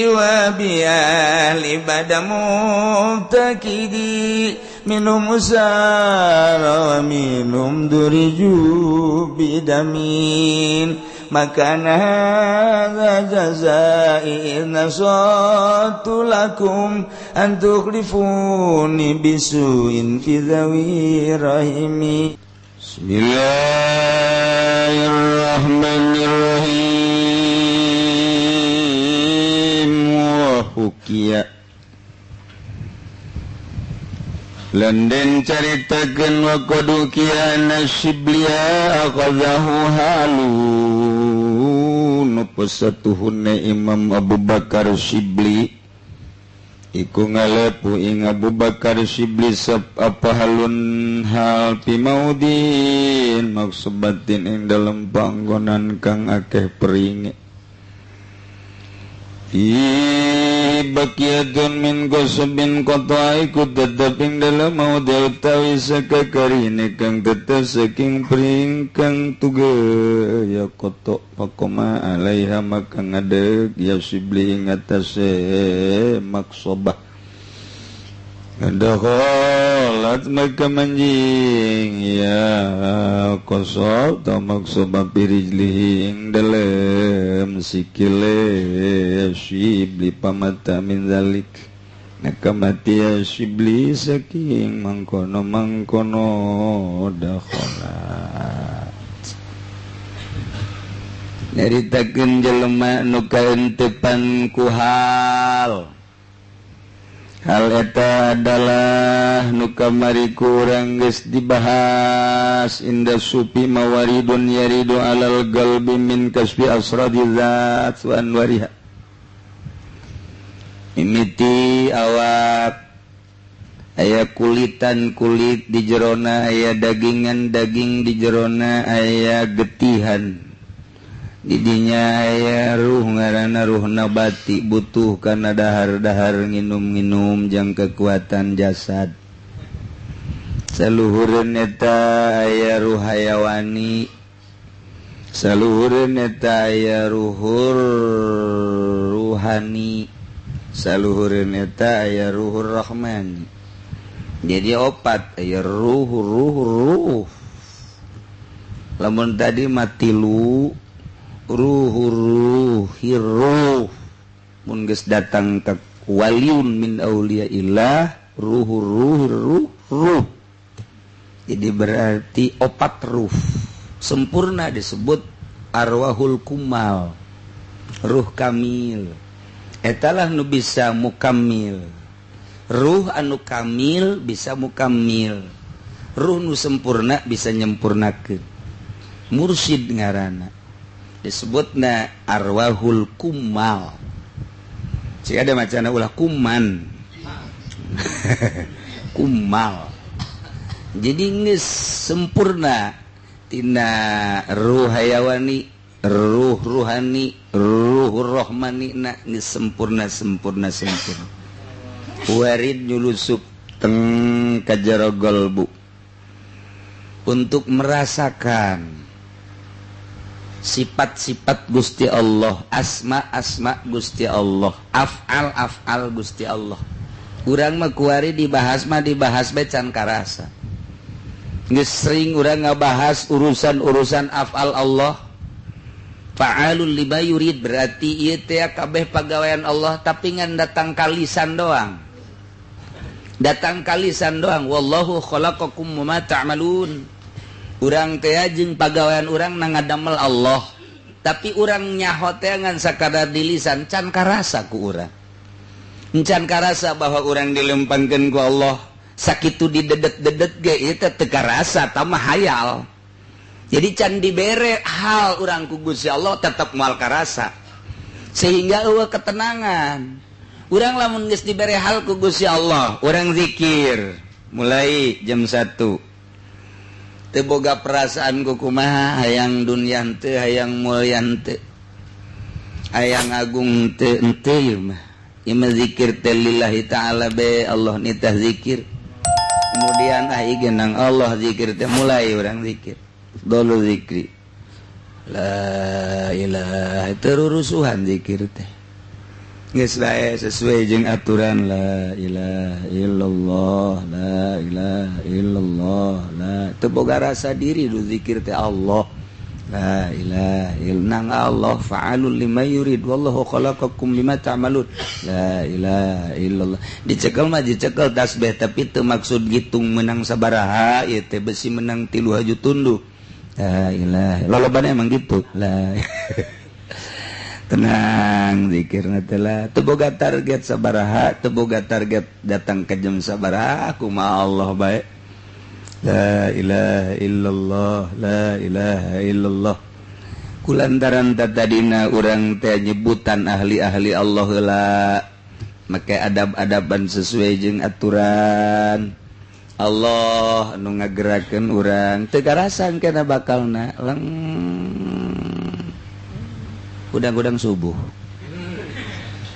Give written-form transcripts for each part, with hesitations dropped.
وبأهل بدر مفتقدي منهم سار ومنهم ضربوا بدم ما كان هذا جزائي إذ نصحت لكم أن تخلفوني بسوء في ذوي رحمي. بسم الله الرحمن الرحيم. وحكي lan den caritakeun wa qadukiya nasiblia akhadhahu halun pesatuhunne Imam Abu Bakar Syibli iku ngalepu ing Abu Bakar Syibli sab apa halun hal pimaudin maksubatin ing dalem panggonan kang akeh peringe bakiyatun min qasabin qata iku tetep ing dalem maudhi utawi sakakarine kang tetep saking pring kang tuge ya kotok pakoma alaiha maka ngadeg ya Syibli ing atase maksobah. Dakhalat maka manjing ya qasab ta maksobah birijlihi ing dalem sikile Syibli pamata min zalik maka mati ya Syibli saking mangkono-mangkono dakhalat. Nyaritakeun jelema nu kaentepan ku hal. Hal eta adalah nu kamari kurang geus dibahas inda sufi mawaridun yaridu alal qalbi min kasbi asradi zat wa anwariha. Mimiti awak aya kulitan kulit di jerona, aya dagingan daging di jerona, aya getihan didinya, aya ruh ngaranna ruh nabati butuh kana dahar-dahar nginum-nginum jang kekuatan jasad. Saluhureun eta aya ruh hayawani, saluhureun eta aya ruhur ruhani, saluhureun eta aya ruhur rahmani. Jadi opat aya ruh ruh ruh. Lamun tadi matilu ruhu ruhir ruh, mun geus datang ka waliun min auliyaillah ruhu ruhir ruh ruh. Jadi berarti opat ruh sempurna disebut arwahul kumal, ruh kamil. Etalah nu bisa mukamil. Ruh anu kamil bisa mukamil. Ruh nu sempurna bisa nyempurnakeun. Mursyid ngaranna disebutna arwahul kumal. Cik ada macana ulah kuman. Kumal. Jadi geus sempurna tina ruh hayawani, ruh ruhani, ruh rohmani na geus sempurna sempurna sempurna. Warid nyulusup teng ka jero golbu untuk merasakan sifat-sifat Gusti Allah, asma-asma Gusti Allah, af'al-af'al Gusti Allah. Urang mah kuari dibahas mah dibahas bae can karasa. Geus sering urang ngabahas urusan-urusan af'al Allah. Fa'alul lima yurid berarti ieu teh kabeh pagawean Allah tapi ngan datang kalisan doang. Datang kalisan doang. Wallahu khalaqakum wa ma ta'malun. Urang teh jeung pagawean urang na ngadamel Allah, tapi urang nyaho teh ngan sakadar di lisan can karasa ku urang. Can karasa bahwa urang dilempangkeun ku Allah, sakitu didedet-dedet ge ieu teh teu karasa tah mah hayal. Jadi can dibere hal urang ku Gusti Allah tetep moal karasa. Sehingga eueuh ketenangan. Urang lamun geus dibere hal ku Gusti Allah, urang zikir mulai jam 1. Teu boga perasaan ku kumaha hayang dunya teu, hayang mulya teu, hayang agung teu, henteu ieu mah. Ieu mah zikir teh lillahi ta'ala be Allah nitah zikir. Kemudian ah ieu genang Allah zikir teh mulai urang zikir. Dolu zikri. La ilaha terurusuhan zikir teh. Geus bae sesuai jeung aturan la ilaha illallah, la ilaha illallah, la teu boga rasa diri du zikir teh Allah. La ilaha illallah Allah fa'alul lima yurid wallahu khalaqakum lima ta'malun. La ilaha illallah. Dicekel mah dicekel tasbih tapi teu maksud gitung menang sabaraha ieu teh besi menang 3 haju tunduh. La ilaha lolobana emang gitu. La tenang zikirna teh lah teu boga target sabaraha, teu boga target datang ke jam sabaraha, kumaha Allah bae. La ilaha illallah, la ilaha illallah. Kulantaran tadina urang teh nyebutan ahli-ahli Allah heula, make adab-adaban sesuai jeung aturan Allah nu ngagerakeun urang teu karasan kana bakalna leng udang-udang subuh.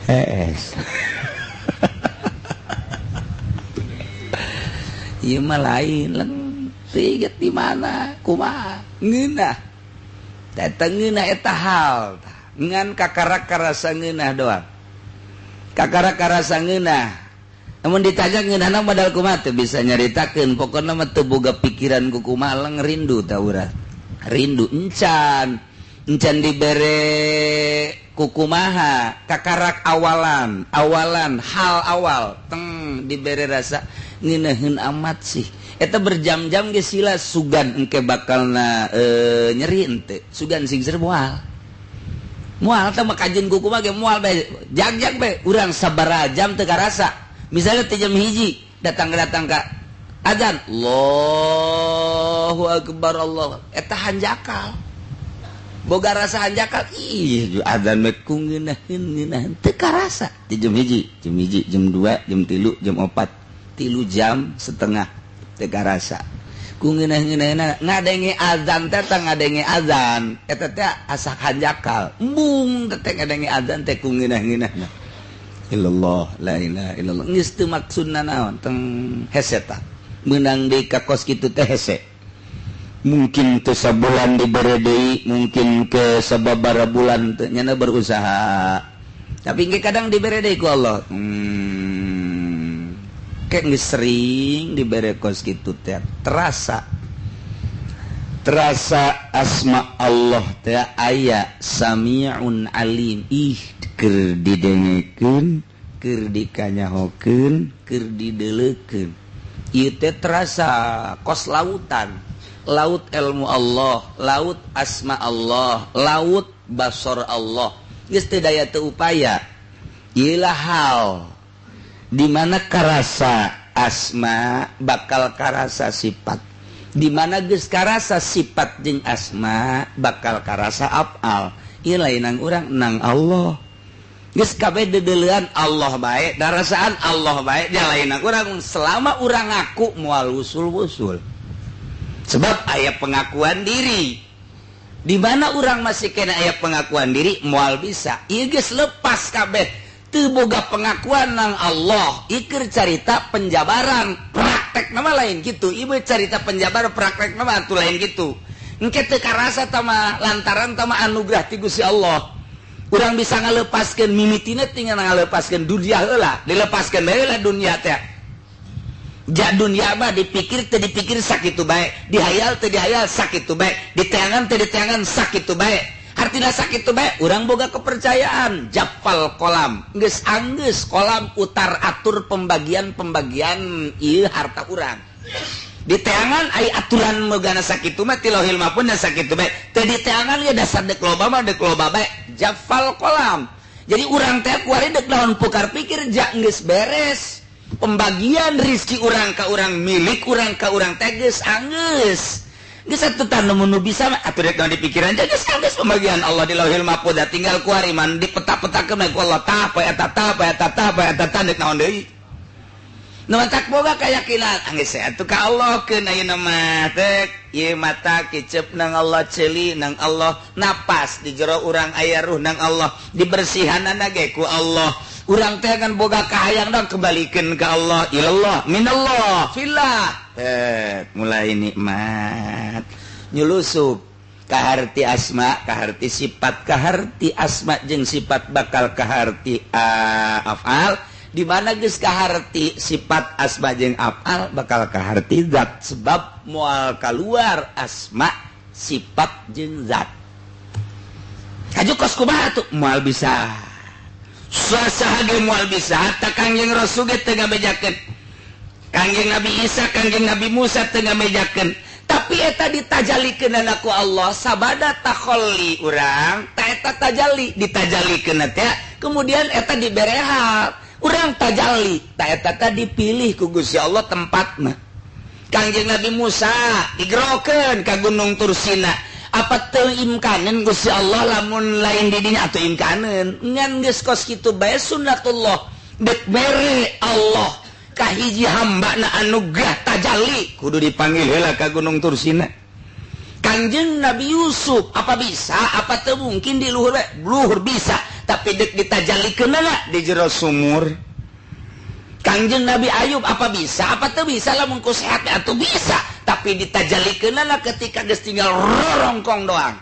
Hees. Ieu mah lain leng tiget di mana kumaha ngeunah datang ngeunah eta hal ngan kakarak karasa ngeunah doang kakarak karasa ngeunah namun ditanya ngeunahna modal kumaha teu bisa nyaritakeun pokona mah teu boga pikiran ku kumaha leng rindu ta urang rindu encan encan dibere kukumaha kakarak awalan awalan hal awal teng dibere rasa ngeunaheun amat sih eta berjam-jam ge sila sugan engke bakalna nyeri ente sugan singser moal moal teh mah kajeun kukumaha ge moal bae jag-jag bae urang sabaraha jam teu karasa misalnya teh jam 1 datang-datang ka azan Allahu akbar Allah eta hanjakal boga rasa hanjakal ih azan mah ku ngeunaheun ngeunaheun teu karasa di jam 1 jam 1 jam 2 jam 3 jam 4 3 jam setengah teu karasa ku ngeunah-ngeunahna ngadenge azan teh teh ngadenge azan eta teh asa hanjakal embung teh ngadenge azan teh ku ngeunah-ngeunahna illallah la ilaha illallah geus teu maksudna naon teng hese tah meunang deui ka kos kitu teh hese mungkin teu sabulan dibere deui mungkin ke sababaraha bulan teh nyana berusaha tapi engke kadang dibere deui ku Allah kayak geus sering dibere kos kitu teh terasa terasa asma Allah teh aya samiun alim ih keur didengekeun keur dikanyahokeun keur dideleukeun ieu teh terasa kos lautan laut ilmu Allah laut asma Allah laut basor Allah geus teu daya teu upaya ieu lah hal di mana karasa asma bakal karasa sifat, di mana geus karasa sifat jeung asma bakal karasa afal. Ieu lain nang urang nang Allah. Geus kabeh deudeulean Allah bae, darasaan Allah bae, dia lain nang urang selama urang ngaku moal wusul-wusul. Sebab aya pengakuan diri. Di mana urang masih kena aya pengakuan diri moal bisa. Ieu geus lepas kabeh. Teu boga pengakuan nang Allah, iker carita penjabaran praktek nama lain gitu. Ibu carita penjabaran praktek nama atuh lain gitu. Engke teu karasa tama lantaran tama anugerah ti Gusti Allah. Urang bisa ngalepaskeun mimitina tinggal ngalepaskeun dunia heula, dilepaskeun bae lah dunia teh. Ja dunia mah dipikir teu dipikir sakitu bae, dihayal teu dihayal sakitu bae, diteangan teu diteangan sakitu bae. Artinya sakit tuh bae urang boga kepercayaan japal kolam geus anggeus kolam utar atur pembagian-pembagian ieu harta urang diteangan ai aturan megana sakitu mah ti lauhil mahfuz da sakitu bae teu diteangan ge dasar deuk loba mah deuk loba bae japal kolam jadi urang teh kuari deuk naon pukar pikir ja geus beres pembagian rizki urang ka urang milik urang ka urang teh geus anggeus geus atuh tah nu bisa mah atuh rek naon dipikiran geus anggeus pembagian Allah di Lauhil Mahfuz da tinggal kuari man dipeta-petakeun ku Allah tah poe eta tah poe eta tah poe eta tah deuk naon deui nu matak boga kayakinan anggeus atuh ka Allah keun ayeuna mah teh ieu mata kicep nang Allah ceuli nang Allah napas di jero urang aya ruh nang Allah dibersihanana ge ku Allah urang teh kan boga kahayang dong kembalikeun ka Allah ilallah minallah fillah mulai nikmat nyulusup Kaharti asma, kaharti sifat, kaharti asma jeung sifat bakal kaharti afal. Di mana geus kaharti sifat asma jeung afal bakal kaharti zat, sebab moal kaluar asma sifat jeung zat. Kaju kos kumaha tuh moal bisa. Saha ge moal bisa, hatta Kangjeng Rasul ge teu ngabejakeun. Kangjeng Nabi Isa, Kangjeng Nabi Musa teu ngabejakeun. Tapi eta ditajalikeun ku Allah sabada takholli urang, ta eta tajalli ditajalikeun teh, kemudian eta diberehat. Urang tajalli, ta eta teh dipilih ku Gusti Allah tempatna. Kangjeng Nabi Musa digerokeun ka Gunung Tursina. Apa teu imkaneun Gusti Allah lamun lain di dinya atuh imkaneun? Ngan geus kos kitu bae sunnatullah. Dek bere Allah kahiji hamba na anugerah tajalli kudu dipanggil heula ka Gunung Tursina. Kangjeng Nabi Yusuf apa bisa apa teu mungkin di luhur bae? Luhur bisa, tapi dek ditajalikeunna di jero sumur. Kangjeng Nabi Ayub apa bisa apa teu bisa lamun ku sehat atuh bisa, tapi ditajalikeunna ketika geus tinggal rorongkong doang.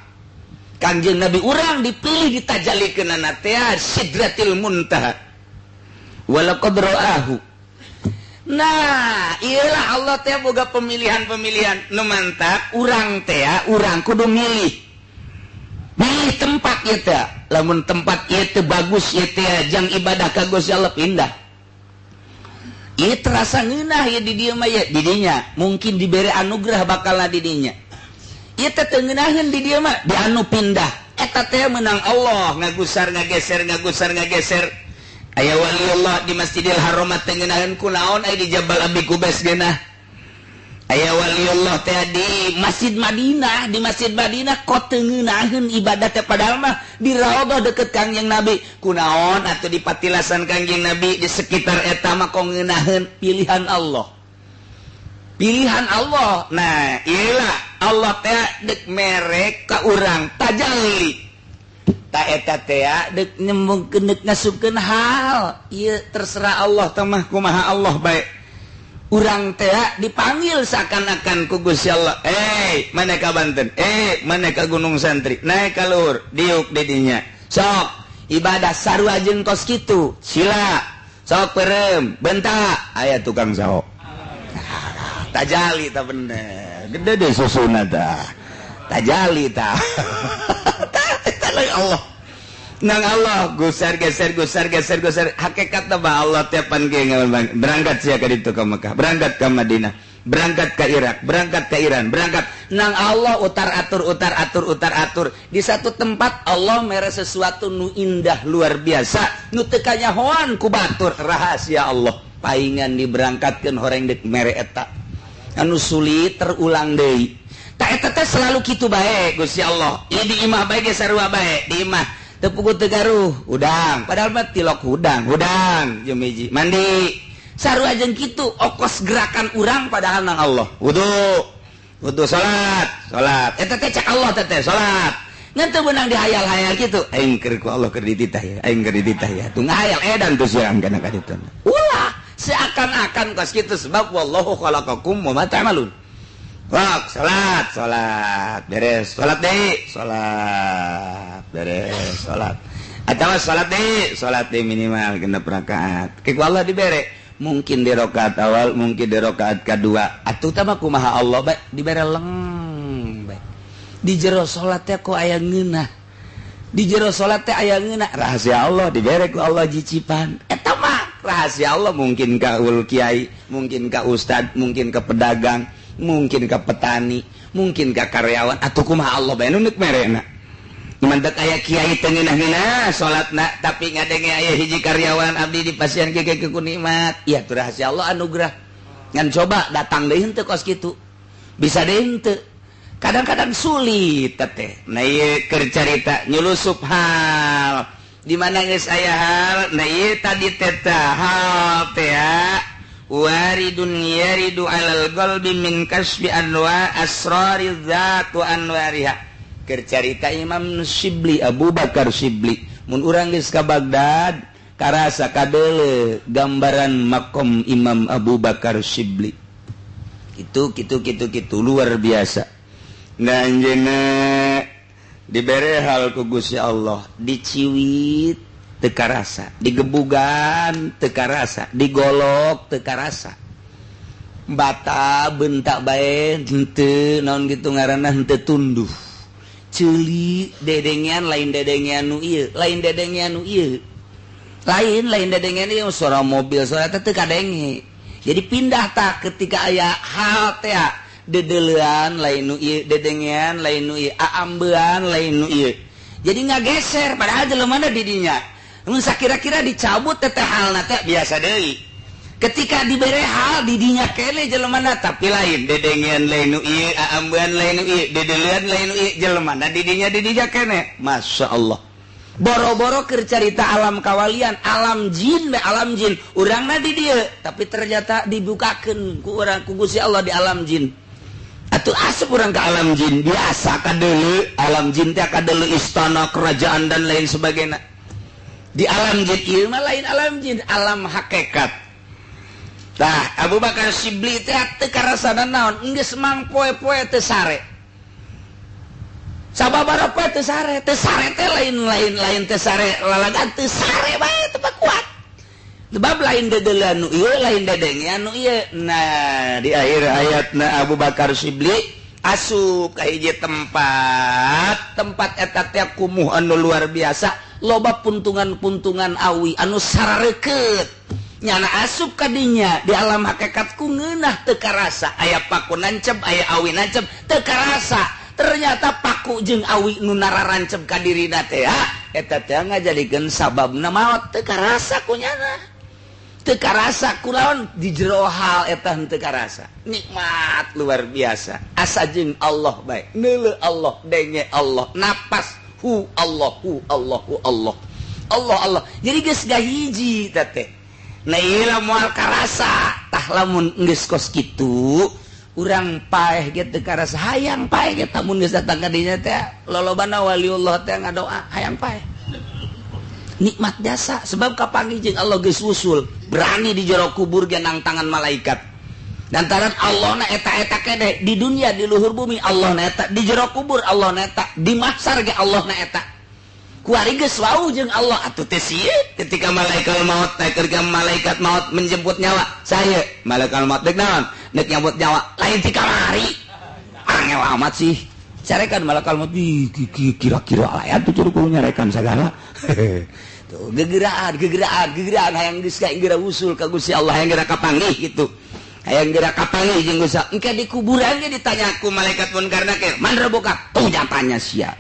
Kangjeng Nabi urang dipilih ditajalikeunna teh Sidratil Muntaha. Walaqad ra'ahu. Nah, iyalah Allah teh boga pemilihan-pemilihan nu mantap, urang teh urang kudu milih. Milih tempat ieu teh. Lamun tempat ieu teh bagus ieu teh jang ibadah ka Gusti Allah pindah. Ieu terasa ngeunah ieu di dieu mah ieu di dinya, mungkin dibere anugerah bakalna di dinya. Ieu teh teu ngeunaheun di dieu mah, di anu pindah. Eta teh meunang Allah ngagusar ngageser ngagusar ngageser. Aya waliullah di Masjidil Haram teh ngeunaheun kunaon aya di Jabal Abi Qubais geunah. Aya waliullah teh di Masjid Madinah, di Masjid Madinah kok teu ngeunaheun ibadah teh padahal mah di raudhah deket Kangjeng Nabi. Kunaon atuh di patilasan Kangjeng Nabi di sekitar eta mah kok ngeunaheun, pilihan Allah. Pilihan Allah. Nah, iyalah Allah teh dek merek ka urang tajalli. Ta eta teh dek nyembungkeun dek ngasupkeun hal ieu terserah Allah teh mah kumaha Allah bae. Urang teh dipanggil seakan-akan ku Gusti Allah. Mana ka Banten? Mana ka Gunung Santri? Naik ka luhur, diuk di dinya. Sok ibadah sarua jeung kos kitu. Sila. Sok perem, bentak aya tukang saho. Tajali ta bener. Gede deh susuna tah. Tajali tah. Allah nang Allah gusar geser gusar geser gusar hakikat mah Allah tiapan ge berangkat sia ka ditu ka Mekah, berangkat ka Madinah, berangkat ka Irak, berangkat ka Iran, berangkat nang Allah utar atur utar atur utar atur di satu tempat Allah mere sesuatu nu indah luar biasa nu teu kanyahoan ku batur rahasia Allah paingan diberangkatkeun horeng deuk mere eta anu sulit terulang deui. Ta eta teh selalu kitu bae Gusti Allah. Ieu di imah bae ge sarua bae, di imah teu puguh teu garuh, hudang. Padahal mah tilok hudang, hudang jeung hiji. Mandi. Sarua jeung kitu okos gerakan urang padahal nang Allah. Wudu. Wudu salat, salat. Eta teh cek Allah teh salat. Ngan teu beunang dihayal-hayal kitu. Aing keur ku Allah keur dititah ya, aing keur dititah ya. Tuh ngahayal edan tuh siang kana ka ditu. Ulah seakan-akan kos kitu sebab wallahu khalaqakum wa ma ta'malun. Wak, salat, salat, beres, salat deui, salat, beres, salat. Atawa salat deui minimal 6 rakaat. Ke ku Allah dibere, mungkin di rakaat awal, mungkin di rakaat kedua. Atuh tah mah kumaha Allah bae dibere leng bae. Di jero salat teh ku aya ngeunah. Di jero salat teh aya ngeunah, rahasia Allah dibere ku Allah jicipan. Eta mah rahasia Allah mungkin ka ul kiai, mungkin ka ustad, mungkin ka pedagang, mungkin ke petani, mungkin ke karyawan atau kumaha Allah bae nu neuk merena. Mantak aya kiai teu ngeunah-ngeunah salatna tapi ngadenge aya hiji karyawan abdi di pasien kieu ku nikmat. Ieu tuh rahasia Allah anugerah. Ngan coba datang deui henteu kos kitu. Bisa deui henteu. Kadang-kadang sulit teh. Nah ieu keur carita nyulusup hal. Di mana geus aya hal? Nah ieu tadi teh hal teh waridun yaridu alal qalbi min kasbi anwa asrari dzat wa anwariha. Keur carita Imam Syibli, Abu Bakar Syibli, mun urang geus ka Baghdad karasa kadeule gambaran makom Imam Abu Bakar Syibli. Kitu kitu kitu kitu luar biasa. Nah anjeunna Dibere hal ku Gusti Allah, diciwit teu karasa, digebugan teu karasa, digolok teu karasa. Bata bentak bae henteu naon kitu ngaranna henteu tunduh. Ceuli dedengean lain dedengean nu ieu, lain dedengean nu ieu. Lain lain dedengean ieu suara mobil, suara teh teu kadenge. Jadi pindah tak ketika aya hal teh dedelean lain nu ieu, dedengean lain nu ieu, aambean lain nu ieu. Jadi ngageser padahal jelema di dinya. Mun sakira-kira dicabut teh halna teh biasa deui. Ketika dibere hal di dinya kene jelema tapi lain dedengean lain nu ieu, aambean lain nu ieu, dedelean lain nu ieu, jelema di dinya kene. Masya Allah. Boro-boro keur carita alam kawalian, alam jin be alam jin, urangna di dieu, tapi ternyata dibukakeun ku urang ku Gusti Allah di alam jin. Atuh asup urang ke alam jin, biasa kadeuleu alam jin teh kadeuleu istana, kerajaan dan lain sebagainya. Di alam jin ieu mah lain alam jin, alam hakikat. Tah Abu Bakar Syibli teh teu karasana naon, geus mangpoe-poe teu sare. Sababaraha poe teu sare, teu sare teh lain lain lain teu sare lalagan teu sare bae teu kuat. Sebab lain dedelean nu ieu, lain dedengean nu ieu. Nah, di akhir hayatna Abu Bakar Syibli asup ka hiji tempat, tempat eta teh kumuh anu luar biasa, loba puntungan-puntungan awi anu sarareukeut. Nyana asup kadinya di alam hakikat ku ngeunah teu karasa, aya paku nancep, aya awi nancep teu karasa. Ternyata paku jeung awi nu nararancep ka dirina teh eta teh ngajadikeun sababna maot teu karasa ku nyana. Teu karasa ku laon di jero hal eta henteu karasa. Nikmat luar biasa. Asa jeung Allah bae. Neuleuh Allah, denge Allah, napas hu Allah, hu Allah, hu Allah. Allah Allah. Jadi geus gahiji teh teh. Nah ieu moal karasa tah lamun geus kos kitu urang paeh ge teu karasa, hayang paeh ge lamun geus datang ka dinya teh lolobana waliullah teh ngadoa hayang paeh. Nikmat jasa sebab kapanggih jeung Allah geus usul, berani di jero kubur ge nang tangan malaikat. Lantaran Allah na eta-eta kene di dunia di luhur bumi Allah na eta, di jero kubur Allah na eta, di mahsar ge Allah na eta. Kuari geus wau jeung Allah atuh teh sieun ketika malaikat maut ketika malaikat maut menjemput nyawa saya malaikat maut deuk naon deuk nyambut nyawa lain ti kamari angel amat sih carekan malaikat maut kira-kira aya tuh curu kudu nyarekan sagala tuh gegeraan gegeraan gegeraan hayang geus ka geura usul ka Gusti Allah hayang geura kapanggih kitu hayang geura kapanggih jeung Gusti engke di kuburan ge ditanya ku malaikat munkar nakir man rabbuka tuh tanya sia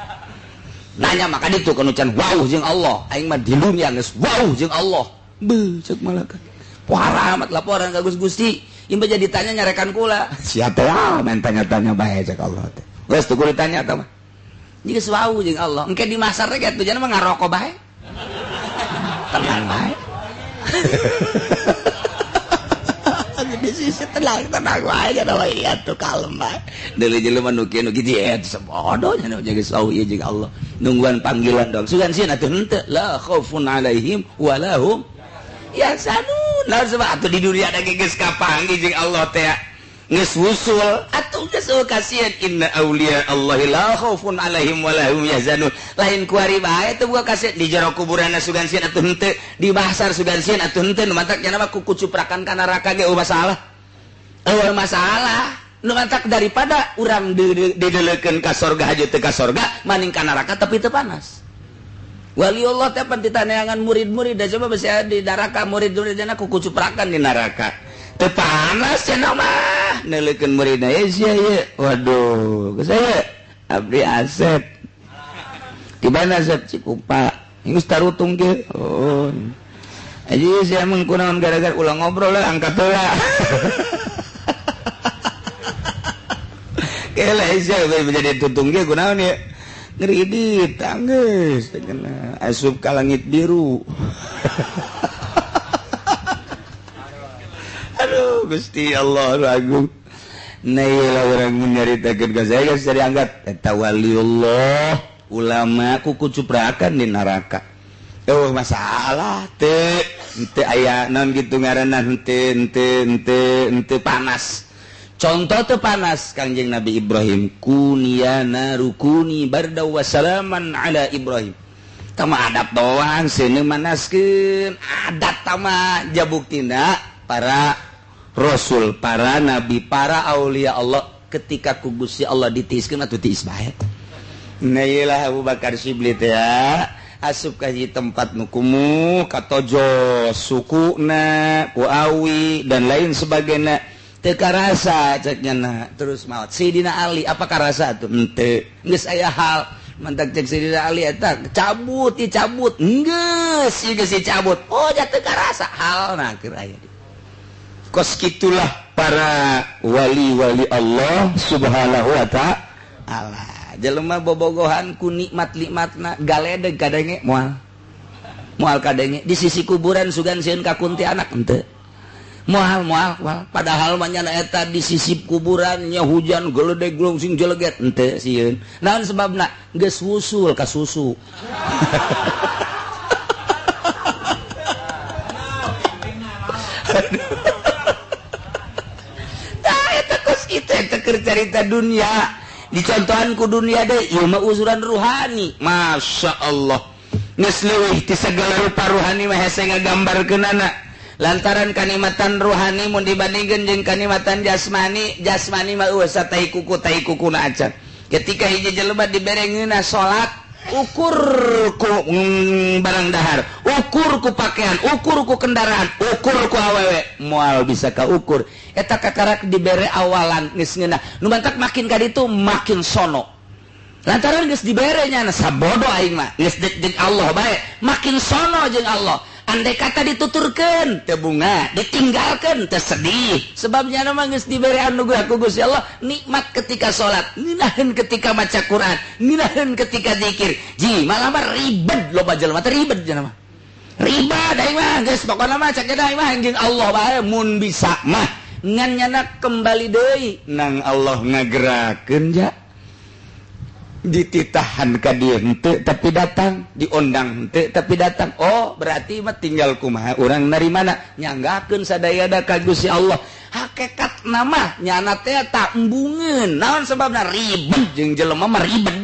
nanya maka ditu kanu can wau jeung Allah aing mah di dunia geus wau jeung Allah beuh ceuk malaikat parah amat laporan ka Gusti ieu mah jadi tanya nyarekan kula sia teh main tanya-tanya bae ceuk Allah teh geus teu kudu ditanya tah mah geus wau jeung Allah engke di masar teh kitu jana mah ngaroko bae tenang bae di sisi tenang tenang wae nya wae atuh kalem bae deuleu jelema nu kieu nu kitu eta bodoh nya geus wau ieu jeung Allah nungguan panggilan dong sugan sieun atuh henteu la khaufun alaihim wala hum yahzanun. Nah sebab atuh di dunia da geus kapanggih jeung Allah teh geus wusul atuh geus kasieun inna auliya Allahi la khaufun alaihim wala hum yahzanun. Lain kuari bae teu boga kasieun di jero kuburanna sugan sieun atuh henteu di mahsar sugan sieun atuh henteu nu matak nya mah kuku cuprakan ka neraka ge eueuh masalah eueuh masalah. Nu matak daripada urang dideleukeun ka sorga haja teu ka sorga maning ka neraka tapi teu panas. Waliullah teh pan ditaneangan murid-murid da coba besi di neraka murid-muridna kuku cuprakan di neraka. Teu panas cenah mah neuleukeun muridna ye sia ye. Waduh, geus aya abdi Asep. Di mana Asep Cikupa? Geus tarutung ge. Oh. Aji sia mah kunaon gara-gara ulah ngobrol lah angkat heula. Kela sia menjadi tutung ge kunaon ya ngeridit tanggeus teh kena asup ka langit biru. Aduh Gusti Allah agung. Nah ieu lah urang nyaritakeun ka saya geus diangkat eta waliullah ulama kuku cuprakan di neraka. Oh masalah teu teu aya naon kitu ngaranna henteu henteu henteu henteu panas. Contoh teu panas Kangjeng Nabi Ibrahim, kuni ya narukuni barda wa salaman ala Ibrahim. Tama adab doang seuneu manaskeun adat tama jabuktina para rasul, para nabi, para aulia Allah ketika ku Gusti Allah ditiiskeun atuh tiis bae. Nah iyalah Abu Bakar Shibli teh asup ka tempat nu kumuh katojo sukuna ku awi dan lain sebagainya teu karasa cek nya terus maot. Sidina Ali apa karasa tuh henteu geus aya hal mantak cek Sidina Ali eta cabut dicabut geus ieu geus dicabut oh ja teu karasa halna keur aya kos kitulah para wali-wali Allah subhanahu wa ta'ala. Jelema bobogohan ku nikmat-nikmatna galedeg kadenge moal moal kadenge di sisi kuburan sugan sieun ka kuntianak henteu moal moal moal padahal mah nyana eta di sisi kuburannya hujan geledeg glungsing jeleget henteu sieun naon sebabna geus wusul ka susu. Tah eta kos kitu eta keur carita dunia dicontohan ku dunia deh ieu mah uzuran ruhani. Masya Allah geus leuwih ti sagala rupa ruhani mah hese ngagambarkeunana lantaran kanikmatan ruhani mun dibandingkeun jeung kanikmatan jasmani, jasmani mah eueuh satai kuku tai kukuna acan. Ketika hiji jelema dibere ngeunah salat ukur ku barang dahar, ukur ku pakaian, ukur ku kendaraan, ukur ku awewe moal bisa kaukur. Eta kakarak dibere awalan geus ngeunah nu mantak makin ka ditu makin sono lantaran geus dibere nya sabodo aing mah geus deuk Allah bae makin sono jeung Allah. Andai kata dituturkeun teu bunga, ditinggalkeun teu sedih sebabnya mah geus dibere anugerah ku Gusti Allah nikmat ketika salat, ngeunaheun ketika maca Quran, ngeunaheun ketika zikir. Ji malah mah ribet loba jelema teh ribet jelema. Ribet aing mah geus pokona mah cek aing mah jeung Allah bae mun bisa mah ngan nyana kembali deui nang Allah ngagerakeun ja. Dititahan ka dieu henteu tapi datang, diondang henteu tapi datang. Oh, berarti mah tinggal kumaha urang narimana nyanggakeun sadayana ka Gusti Allah. Hakekat nama nyana teh tak embungeun. Naon sebabna ribet jeung jelema mah ribet.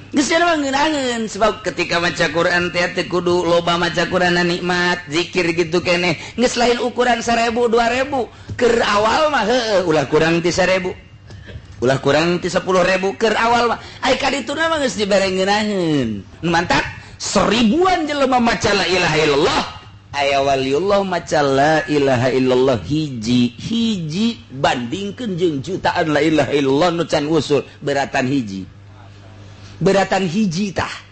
Geus nya mah ngeunaheun sebab ketika maca Quran teh teu kudu loba maca Quran nikmat, zikir gitu keneh. Geus lain ukuran 1000 2000 keur awal mah heueuh ulah kurang ti 1000. Ulah kurang ti 10.000 keur awal mah. Ai ka dituna mah geus dibere ngeunaheun. Nu mantak seribuan jelema maca la ilaha illallah, aya waliullah maca la ilaha illallah hiji hiji bandingkeun jeung jutaan la ilaha illallah nu can usul beratan hiji. Beratan hiji tah.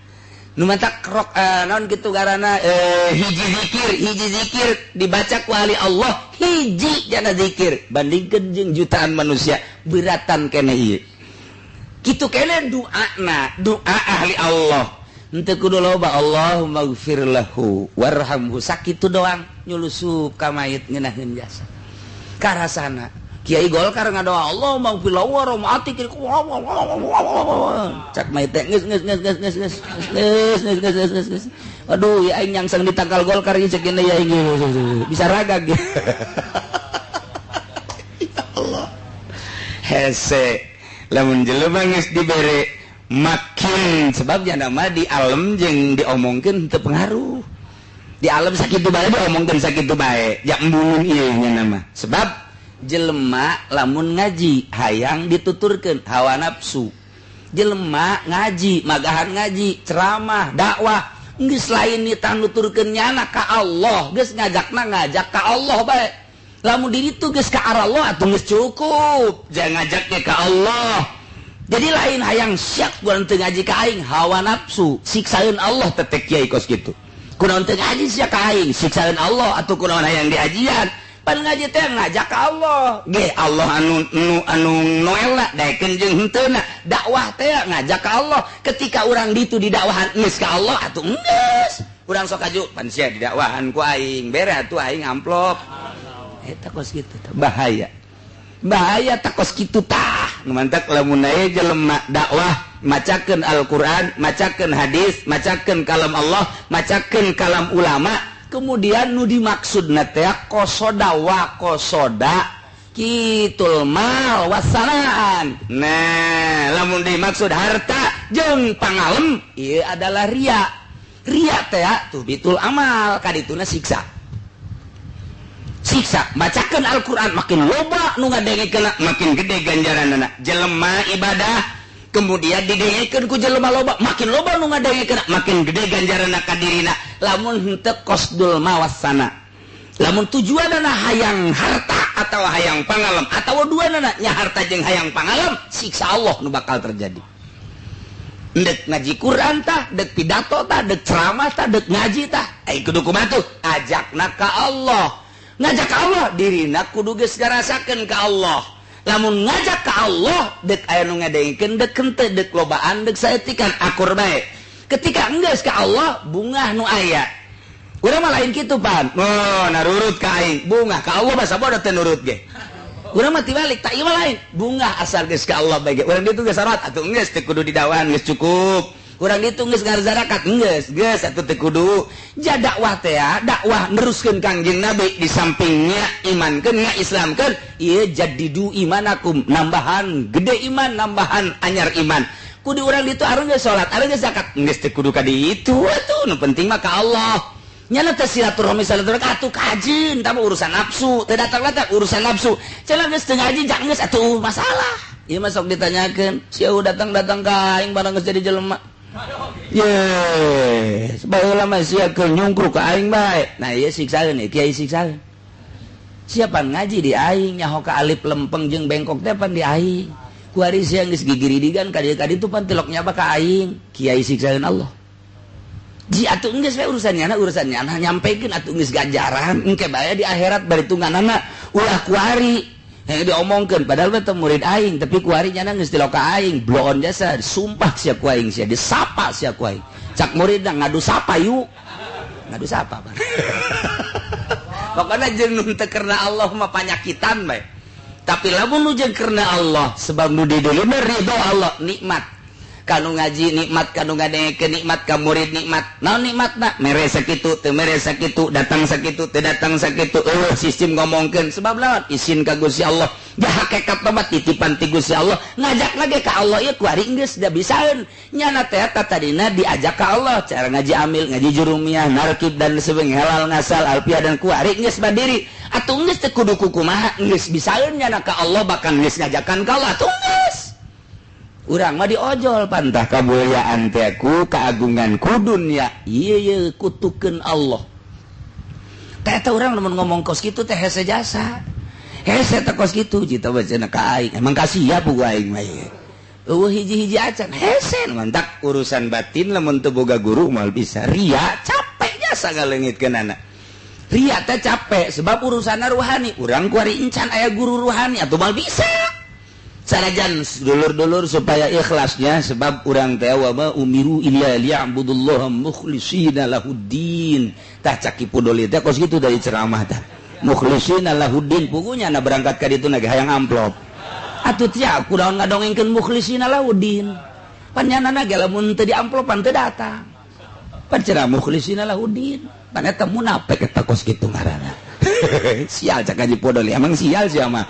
Nu mantak rok naon kitu garana hiji zikir dibaca ku ahli Allah hiji jana zikir bandingkeun jeung jutaan manusia beratan kene ieu. Kitu kene doana, doa ahli Allah. Henteu kudu loba Allahumma gfir lahu warhamhu sakitu doang nyulusup ka mayit ngeunaheun jasa. Karasana Kiai Golkar ngadoa Allahumma gfir lahu warhamhu atik cak mayit teh geus geus geus geus geus geus geus geus geus geus. Aduh ya aing nyangsang ditangkal Golkar ieu cek ya aing bisa ragag. Ya Allah. Hese lamun jelema geus dibere makin sebabnya nama di alam jeung diomongkeun teu pengaruh. Di alam sakitu bae diomongkeun sakitu bae ja embungeun ieu nya nama. Sebab jelema lamun ngaji hayang dituturkeun hawa nafsu. Jelema ngaji magahan ngaji ceramah dakwah geus lain ditanuturkeun nyana ka Allah geus ngajakna ngajak ka Allah bae. Lamun diri tu geus ka arah Allah atuh geus cukup jangan ngajaknya ka Allah. Jadi lain hayang syak kunaon teu ngaji ka aing hawa nafsu siksaeun Allah tetek kiai kos kitu. Kunaon teu ngaji sia ka aing siksaeun Allah atuh kunaon hayang diajian. Pan ngaji teh ngajak ka Allah. Ge Allah anu nu anu noelna daekeun jeung henteuna. Dakwah teh ngajak ka Allah. Ketika urang ditu didakwahan geus ka Allah atuh geus. Urang sok aju pan sia didakwahan ku aing bere atuh aing amplop. Eta kos kitu bahaya. Bahaya tak kos kitu tah. Nu mantak lamun aya jelema dakwah macakeun Al-Qur'an, macakeun hadis, macakeun kalam Allah, macakeun kalam ulama, kemudian nu dimaksudna teh qasoda wa qasoda Kitul mal wasanaan. Nah, lamun dimaksud harta jeung pangalem ieu adalah ria. Ria teh tuh bitul amal kadituna siksa. Siksa bacakeun Al-Qur'an makin loba nu ngadengekeun makin gede ganjaranna. Jelema ibadah kemudian didengekeun ku jelema loba, makin loba nu ngadengekeun makin gede ganjaranna ka dirina. Lamun henteu qasdul mawasana. Lamun tujuanana hayang harta atau hayang pangalem atau duanana nya harta jeung hayang pangalem, siksa Allah nu bakal terjadi. Dek ngaji Quran tah, dek pidato tah, dek ceramah tah, dek ngaji tah, ai kudu kumaha tuh? Ajakna ka Allah. Ngajak ka Allah dirina kudu geus ngarasakeun ka Allah. Lamun ngajak ka Allah dek aya nu ngadengkeun dek henteu, dek lobaan dek saetikan akur bae. Ketika enggeus ka Allah bungah nu aya. Urang mah lain kitu pan. Oh, narurut ka aing. Bungah ka Allah mah sabodo teu nurut ge. Urang mah tibalik, tak ieu mah lain. Bungah asal geus ka Allah bae ge. Urang ditu geus salat atuh geus teu kudu didawan geus cukup. Urang ditu geus ngarzarakat geus, geus atuh teu kudu. Ja dakwah teh dakwah neruskeun Kangjeng Nabi di sampingnya imankeun nya Islamkeun, ieu jadidu imanakum, nambahan gede iman, nambahan anyar iman. Kudu urang ditu arung geus salat, arung geus zakat, geus teu kudu ka ditu atuh, nu penting mah ka Allah. Nyana teh silaturahmi silaturahmi atuh kajin, tah urusan nafsu, teu datang-datang urusan nafsu. Cenah geus teu ngaji jak geus atuh masalah. Ieu mah sok ditanyakeun, sia datang-datang ka aing barang geus jadi jelema. Yes, baheula mah sia keur nyungkruk ka aing bae. Nah ieu siksaeun ieu kiai siksaeun. Siapa ngaji di aing nyaho ka alif lempeng jeung bengkok teh pan di aing. Kuari sia geus gigiridigan ka dieu ka ditu pan tilok nyaba ka aing. Kiai siksaeun Allah. Ji atuh geus we urusannya na urusannya na nyampekeun atuh geus ganjaran engke bae di akhirat baritunganana ulah kuari heuh diomongkeun padahal mah teu murid aing tapi kuari nyana geus tilok ka aing bloon jasa sumpah sia ku aing sia disapa sia ku aing cak muridna ngadu sapa yuk ngadu sapa pokona jeung nu teu karena Allah mah panyakitan bae tapi lamun nu jeung karena Allah sebab nu dideuleuh ridho Allah nikmat kanu ngaji nikmat, kanu ngadengekeun nikmat, ka murid nikmat. Naon nikmatna? Mere sakitu, teu mere sakitu, datang sakitu, teu datang sakitu. Eueuh sistem ngomongkeun sebab lawan isin ka Gusti Allah. Ja hakikat mah titipan ti Gusti Allah, ngajak lagi ka Allah ieu kuari geus da bisaeun. Nyana teh tadina diajak ka Allah, cara ngaji amil, ngaji jurumiyah, narkib dan sebagainya, halal ngasal, alfiah dan kuari geus mandiri. Atuh geus teu kudu kumaha, geus bisaeun nyana ka Allah bahkan geus ngajakan ka Allah atuh geus. Urang mah diojol pantah kamuliaan teh ku keagungan ku dunya ieu ieu kutukeun Allah. Teh eta urang lamun ngomong kos kitu teh hese jasa. Hese teh kos kitu cita bacana ka aing. Emang kasiap ku aing mah ieu. Eueuh hiji-hiji acan hese mantak urusan batin lamun teu boga guru moal bisa. Ria capek jasa ngaleungitkeunana. Ria teh capek sebab urusanna ruhani. Urang kuari encan aya guru ruhani atuh moal bisa. Sanajan dulur-dulur supaya ikhlasnya sebab urang teh wa ma umiru illa liya'budullaha mukhlishina lahuddin. Tah cak Ki Pudoli teh kos kitu dari ceramah tah. Mukhlishina lahuddin pugunya na berangkat ka ditu na ge hayang amplop. Atuh tia kunaon ngadongengkeun mukhlishina lahuddin. Panyanana ge lamun teu diamplopan teu datang. Pan ceramah mukhlishina lahuddin. Pan eta munafik eta kos kitu ngaranna. Sial cak Haji Pudoli emang sial sia mah.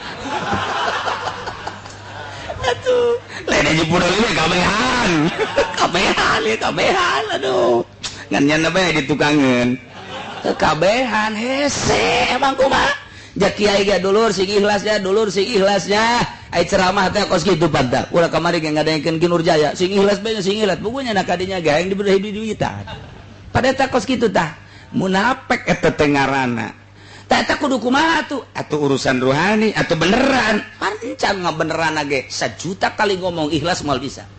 Aduh, lain aja pudol ini kabehan, kabehan ya kabehan, aduh, ngan nyana bae ditukangeun, kabehan hese emang kumaha? Ja kiai ge dulur sing ikhlasnya, dulur sing ikhlasnya, ai ceramah teh kos kitu pantah. Ulah kamari ge ngadengkeun Ki Nurjaya, sing ikhlas bae sing ikhlas, pugunya na kadinya ge hayang diberi duitan. Pada eta kos kitu tah, munafik eta teh ngaranna. Tah kudu kumaha tuh? Atuh urusan ruhani atau beneran? Pancan ngabeneran ge 1 juta kali ngomong ikhlas moal bisa.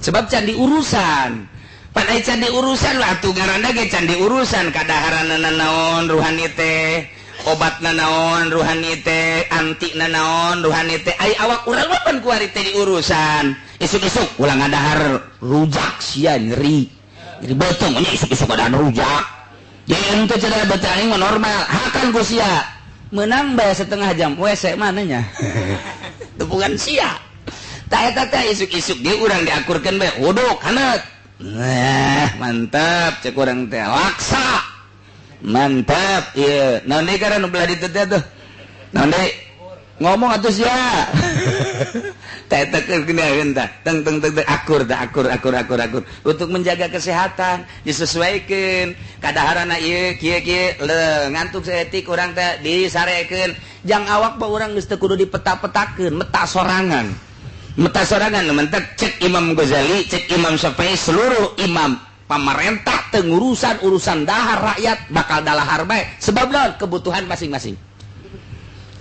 Sebab can diurusan. Pan ai can diurusan lah atuh ngaranna ge can diurusan kadaharanna naon ruhani teh, obatna naon ruhani teh, antina naon ruhani teh. Ai awak urang mah pan kuari teh diurusan. Isuk-isuk ulah ngadahar rujak sia nyeri. Nyeri beuteung nya isuk-isuk ngadahar rujak. Ente cenah baca aing mah normal, hakan ku sia. Menang bae setengah jam, WC mananya. Tepungan sia. Tah eta teh isuk-isuk ge urang diakurkeun bae, wuduk haneut. Nah, mantap cek urang teh laksa. Mantap ieu. Naon deui karana nu belah ditu teh tuh? Naon deui? Ngomong atuh sia. Teh teng teng teng akur teh, akur akur akur akur. Untuk menjaga kesehatan disesuaikan. Kadaharana ieu kieu kieu le ngantuk saeutik urang teh disarekeun. Jang awak mah urang geus teu kudu dipeta-petakeun, meta sorangan. Meta sorangan mentek cek Imam Ghazali, cek Imam Syafi'i, seluruh imam pamarentah teu ngurusan urusan dahar rakyat bakal dalahar bae. Sebab naon? Kebutuhan masing-masing.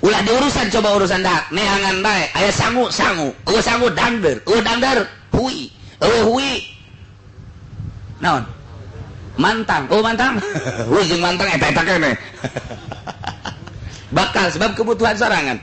Ulah diurusan coba urusan dahar, neangan bae, aya sangu sangu, eueuh sangu dangder, eueuh dangder hui, eueuh hui. Naon? Mantang, oh mantang. Hui jeung mantang eta-eta keneh. Bakal sebab kebutuhan sorangan.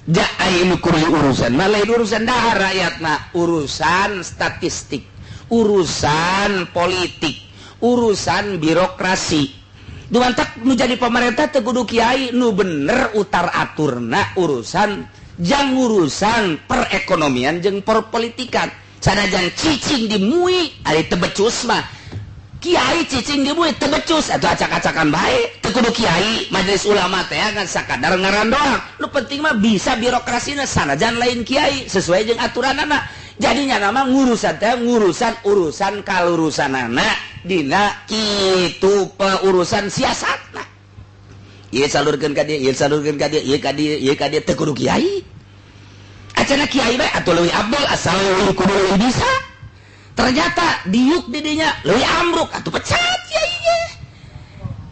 Ja ai nu kudu urusan, mah lain urusan dahar rakyat mah, urusan statistik, urusan politik, urusan birokrasi. Dumantak nu jadi pemerintah teu kudu kiai nu bener utar aturna urusan jang urusan perekonomian jeung perpolitikan. Sanajan cicing di MUI ari teu becus mah. Kiai cicing di MUI teu becus atuh acak-acakan bae. Teu kudu kiai, majelis ulama teh ngan sakadar ngaran doang. Nu penting mah bisa birokrasina sanajan lain kiai sesuai jeung aturanana. Jadinya nama ngurusan teh ngurusan urusan kalurusanana dina kitu urusan siasatna. Ieu salurkeun ka dieu, ieu salurkeun ka dieu, ieu ka dieu, ieu ka dieu teu kudu kiai. Acana kiai bae atuh leuwih abdol asal leuwih kudu leuwih bisa. Ternyata diuk di dinya leuwih ambruk atuh pecat kiai ge.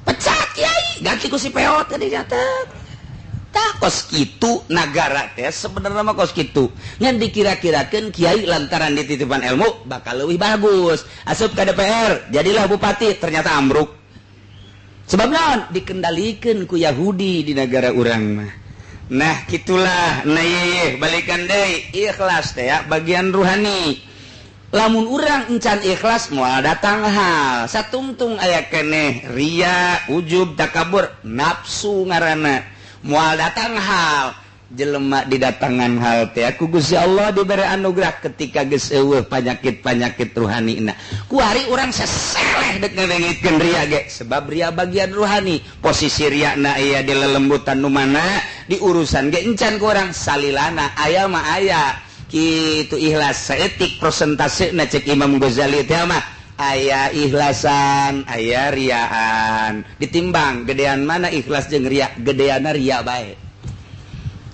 Pecat kiai, ganti ku si peot teh dinyata. Tah kos kitu nagara teh sebenarnya mah kos kitu. Ngan dikira-kirakeun kiai lantaran dititipan ilmu bakal leuwih bagus. Asup ka DPR, jadilah bupati, ternyata ambruk. Sebab naon? Dikendalikeun ku Yahudi di negara urang mah. Nah, kitulah. Nah, ieu balikan deui ikhlas teh ya bagian ruhani. Lamun urang encan ikhlas moal datang hal. Satungtung aya keneh ria, ujub, takabur, nafsu ngaranna. Moal datang hal. Jelema didatangan hal teh ku Gusti Allah diberi anugerah ketika geus eueuh panyakit-panyakit ruhanina. Kuari urang seseleh dek ngalengitkeun ria ge sebab ria bagian ruhani. Posisi riana aya di lelembutan nu mana di urusan ge encan ku urang salilana aya mah aya. Kitu ikhlas saeutik prosentasena cek Imam Ghazali teh mah aya ikhlasan, aya riaan. Ditimbang gedean mana ikhlas jeung ria, gedeana ria bae.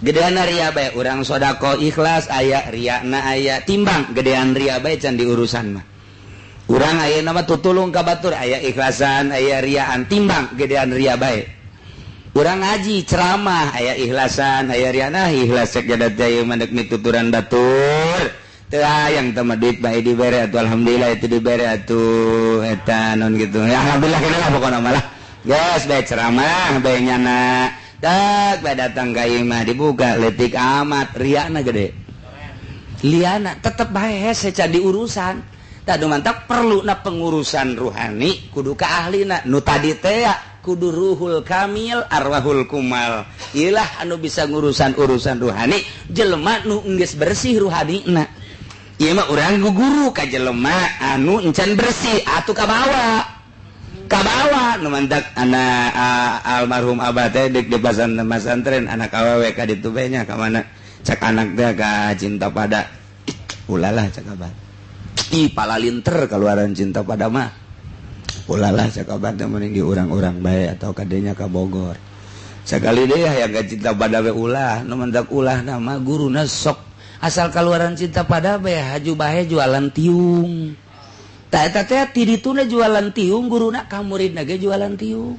Gedeana ria bae urang sodako ikhlas aya riana aya, timbang gedean ria bae can diurusan mah. Urang ayeuna mah tutulung ka batur aya ikhlasan, aya riaan, timbang gedean ria bae. Urang ngaji ceramah aya ikhlasan, aya riana, ikhlas cek jadat jaya mandek mituturan batur. Teu hayang teh mah duit bae dibere atuh alhamdulillah itu dibere atuh eta non gitu. Ya alhamdulillah kana lah pokona mah lah. Geus bae ceramah bae nyana. Tak bae datang ka imah dibuka leutik amat riana gede. Liana tetep bae hese can diurusan. Tah mantap perlu na pengurusan ruhani kudu ka ahlina nu tadi teh kudu ruhul kamil arwahul kumal. Ilah anu bisa ngurusan urusan ruhani jelema nu geus bersih ruhanina. Ieu mah urang guru ka jelema anu encan bersih atuh kabawa. Kabawa nu mantak anak almarhum abah teh deuk di pasantren anak awewe ka ditu bae nya ka mana cak anak teh ka cinta pada ulalah cak abah. Ih palalinter kaluaran cinta pada mah. Ulalah cak abah teh mending di urang-urang bae atau kadenya ka Bogor. Sakali deui hayang ka cinta pada we ulah nu mantak ulah nama guruna sok asal kaluaran cinta pada bae haju bae jualan tiung. Tah eta teh ti dituna jualan tiung guruna ka muridna ge jualan tiung.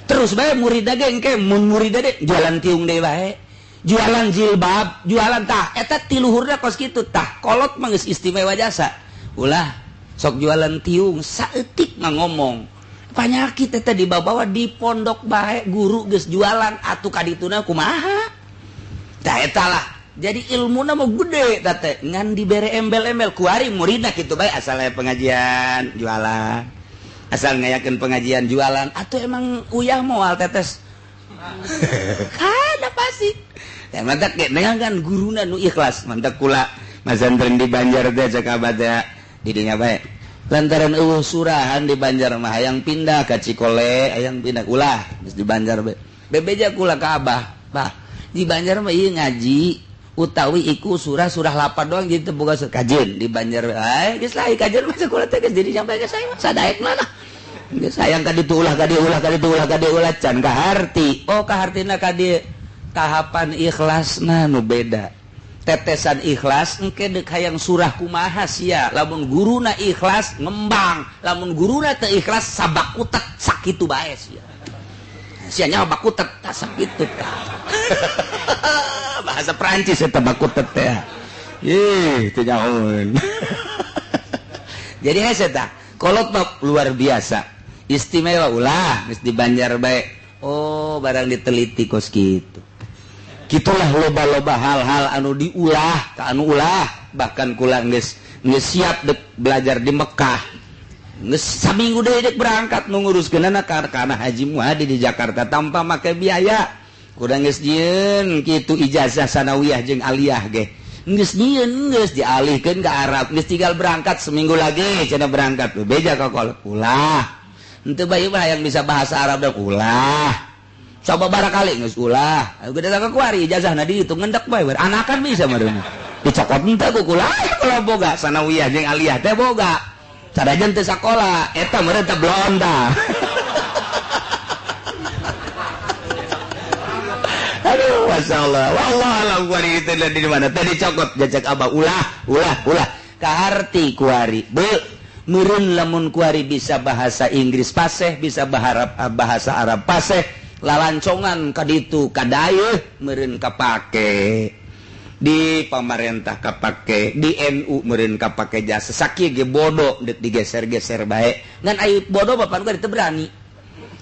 Terus bae muridna ge engke mun muridna ge jualan tiung deui bae. Jualan jilbab, jualan tah eta ti luhurna kos kitu tah kolot mah geus istimewa jasa. Ulah sok jualan tiung saeutik mah ngomong. Panyakit eta dibawa di pondok bae guru geus jualan atuh ka dituna kumaha. Tah eta lah. Jadi ilmuna mah gede teh ngan dibere embel-embel kuari muridna kitu bae asal aya pengajian jualan. Asal ngayakeun pengajian jualan atuh emang uyah moal tetes. Kada pasti. Ya mantak ge kan guruna nu ikhlas mantak kula masantren di Banjar teh cek abah teh di dinya bae. Lantaran eueuh surahan di Banjar mah hayang pindah ka Cikole, hayang pindah ulah geus di Banjar bae. Bebeja kula ka abah, bah. Di Banjar mah ieu ngaji utawi iku surah-surah lapan doang jadi teu boga kajian di Banjar. Ai geus lah kajian mah sekolah teh geus jadi sampai geus saya mah sadaekna lah. Geus hayang ka ditu ulah ka dieu ulah ka ditu ulah ka dieu ulah can kaharti. Oh kahartina ka dieu tahapan ikhlasna nu beda. Tetesan ikhlas engke deuk hayang surah kumaha sia. Lamun guruna ikhlas ngembang, lamun guruna teu ikhlas sabakutet sakitu bae sia. Sia nyaho bakutet tah sakitu tah. Bahasa Perancis eta bakutet teh. Ih, teu nyahoeun. Jadi hese tah, kolot mah luar biasa. Istimewa ulah geus di Banjar bae. Oh, barang diteliti kos kitu. Gitulah loba-loba hal-hal anu diulah ka anu ulah, bahkan kula geus geus siap dek belajar di Mekah. Geus saminggu deui dek berangkat nu nguruskeunana kana Haji Muhadi di Jakarta tanpa make biaya. Kurang geus jieun kitu ijazah sanawiyah jeung aliyah ge. Geus jieun geus dialihkeun ka Arab, geus tinggal berangkat seminggu lagi cenah berangkat. Beja ka kolot ulah. Henteu bae mah yang bisa bahasa Arab dek ulah. Coba barakali geus ulah. Gede ka kuari ijazahna dihitung ngendak bae anakan bisa mah dicokot henteu ku kula kalau boga sanawiyah jeung aliyah teh boga. Sadajan teu sakola eta meureun teh blonda. Aduh, masyaallah. Wallahu alam kuari itu di mana tadi cokot jajak abah ulah ulah ulah kaharti kuari. Be meureun lamun kuari bisa bahasa Inggris paseh, bisa bahasa Arab paseh, lalancongan kaditu kadayeuh meureun kapake di pamarentah kapake di NU meureun kapake jasa sakieu ge bodoh deuk digeser-geser bae ngan ai bodoh bapak gua teu berani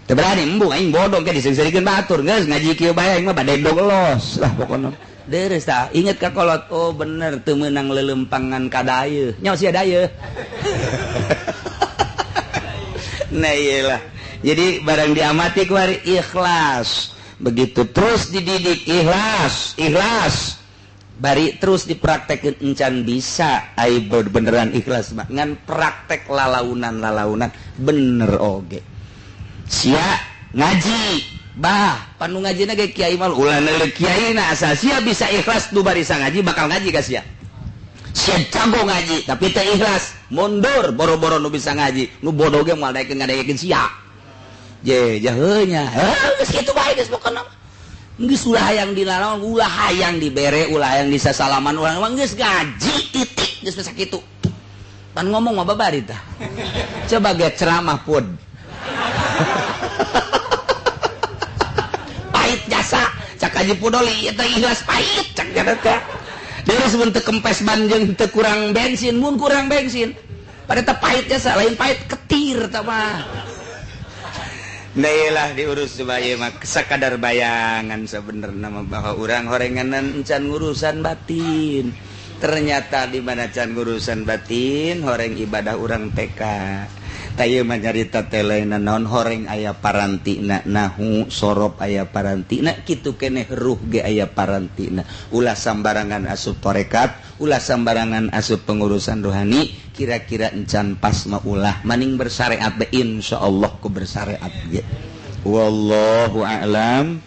teu berani embung aing bodoh ke diseuseurikeun batur geus ngaji kieu bae aing mah bade dog los lah pokona deres tah inget ka kolot oh bener teu meunang leuleumpangan kadayeuh nyaho sia dayeuh. Nah iyalah. Jadi barang diamati kuari ikhlas, begitu terus dididik ikhlas, ikhlas, bari terus dipraktekin encan bisa, ai beneran ikhlas mah ngan praktek lalaunan-lalaunan bener oge. Sia ngaji, bah panu ngajina ge kiai mah ulah neuleuh kiai na asal sia bisa ikhlas nu barisa ngaji bakal ngaji ka sia. Sia jago ngaji tapi teu ikhlas, mundur boro-boro nu bisa ngaji, nu bodoh ge moal daekeun ngadekeun sia. Je jaheunya geus kitu bae geus pokona geus ulah hayang dinanaon ulah hayang dibere ulah hayang disasalaman ulah geus ngaji titik geus sakitu pan ngomong mah babari tah coba ge ceramah pun pahit jasa cak Haji Pudoli eta ikhlas pahit cak teh deres mun teu kempes ban jeung teu kurang bensin mun kurang bensin pada teh pahit jasa lain pahit ketir tah mah. Nah iyalah diurus supaya mah sakadar bayangan sebenarnya mah bahwa urang horenganan encan ngurusan batin. Ternyata di mana can ngurusan batin horeng ibadah urang TK. Tah ieu mah nyarita teh lain naon horeng aya parantina nahu sorop aya parantina kitu keneh ruh ge aya parantina. Ulah sambarangan asup tarekat, ulah sambarangan asup pengurusan rohani, kira-kira encan pas mah ulah maning bersyariat be insyaallah ku bersyariat ge. Wallahu a'lam.